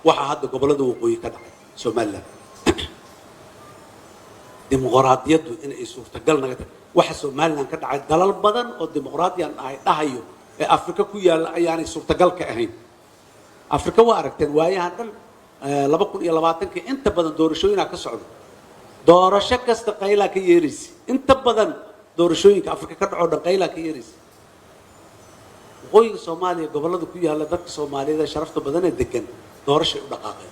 Waxaa hadda gobollada waqooyi ka dhacay Somaliland, dimuqraadiyaddu in ay suurtagal naga tahay. Waxa Somaliland ka dhacay, dalal badan oo dimuqraadiyan ahay dhahayo ee Afrika ku yaalla ayaanay suurtagal ka ahayn. Afrika waa aragteen waayahan dhan, 2020-kii inta badan doorashooyinaa ka socda. Doorasho kasta qaylaa ka yeeraysa. Inta badan doorashooyinka Afrika ka dhacoo dhan qaylaa ka yeeraysa. Waqooyiga Soomaaliya, gobollada ku yaalla, dadka Soomaaliyeed ee sharafta badan ee degan doorashay u dhaqaaqeen.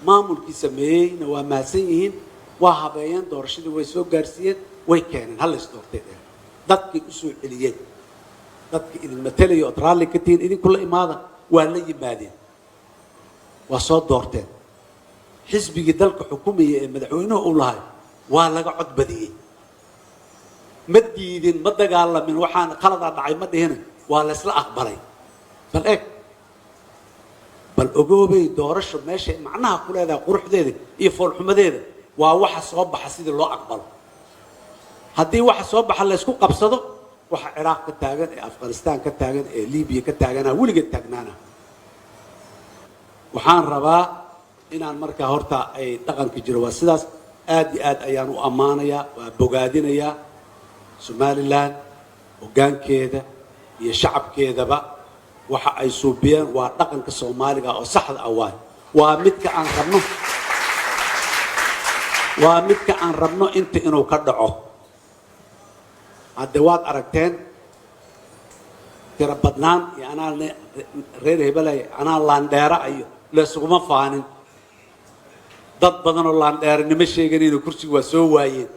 Maamulkii sameeyeyna waa mahadsan yihiin, waa habeeyeen doorashadii, way soo gaarsiiyeen, way keeneen. Hal lays doortay dheh, dadkay u soo celiyeen. Dadka idin matalaya ood raalli ka tihiin idinku la imaada. Waa la yimaadeen, waa soo doorteen. Xisbigii dalka xukumaya ee madaxweynuhu uu lahay waa laga cod badiyey. Ma diidin, ma dagaalamin, waxaan khaladaa dhacay ma dhihina, waa laysla aqbalay. Bal eeg, bal ogoobay, doorasho meeshay macnaha ku leedahay, quruxdeeda iyo foolxumadeeda, waa waxa soo baxa sidii loo aqbalo. Haddii waxa soo baxa laysku qabsado, waxa Ciraaq ka taagan ee Afghanistan ka taagan ee Libiya ka taagana weligeed taagnaana. Waxaan rabaa inaan markaa horta ay dhaqanka jiro waa sidaas. Aad iyo aad ayaan u ammaanayaa, waa bogaadinayaa Somaliland hoggaankeeda iyo shacabkeedaba. Waxa ay suubiyeen waa dhaqanka Soomaaliga oo saxda ah. Waay waa midka aan rabno, waa midka aan rabno inta inuu ka dhaco. Hadde waad aragteen tiro badnaan iyo anaa reer hebelay, anaa laandheera iyo laysuguma faanin. Dad badan oo laandheeranimo sheeganayna kursiga waa soo waayeen.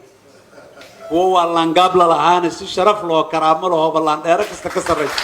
Kuwo waa laangaab la lahaana si sharaf loo karaamo lahooba laandheero kasta ka sarraysa.